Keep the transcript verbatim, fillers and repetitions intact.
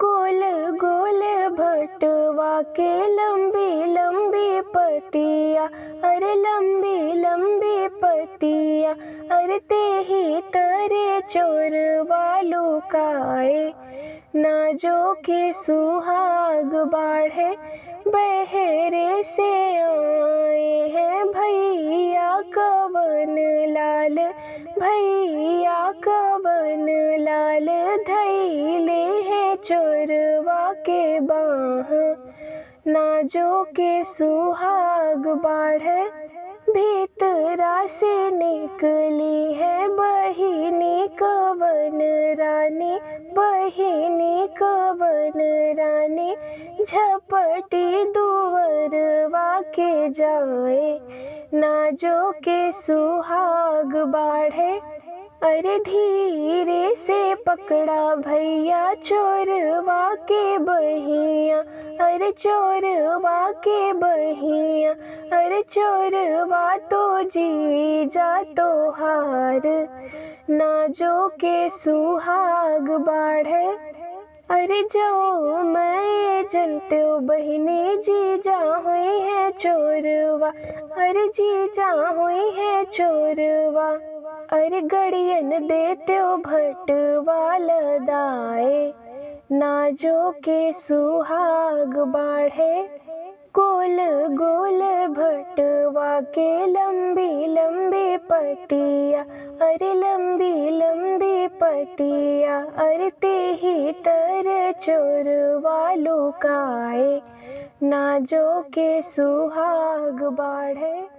गोल गोल भटवा के लंबी लंबी पतिया, अरे लंबी लंबी पतिया, अरे तेही तरे चोरवा लुकाए। ना जो के सुहाग बाढ़े बहरे से आए हैं भैया कवन लाल, भैया कवन लाल धैले हैं चोरवा के बाँह। ना जो के सुहाग बाढ़े भीतरा से निकली है बहिनी कवन रानी, बहिनी कवन रानी झपटी दुवरवा के जाए। ना जो के सुहाग बाढ़े, अरे धीरे से पकड़ा भैया चोरवा के बहिया, अरे चोरवा के बहिया, अरे चोरवा तो जीजा तोहार। ना जो के सुहाग बाढ़े, अरे जो मैं जनत्यो बहिनी जीजा हुई है चोरवा, अरे जीजा हुई है चोरवा, अरे गड़ियन देत्यो भटवा लदाए। ना जो के सुहाग बाढ़े, गोल गोल भटवा के लंबी लंबी पतिया, अरे लंबी लंबी पतिया, अरे तेही तर चोरवा लुकाए। ना जो के सुहाग बाढ़े।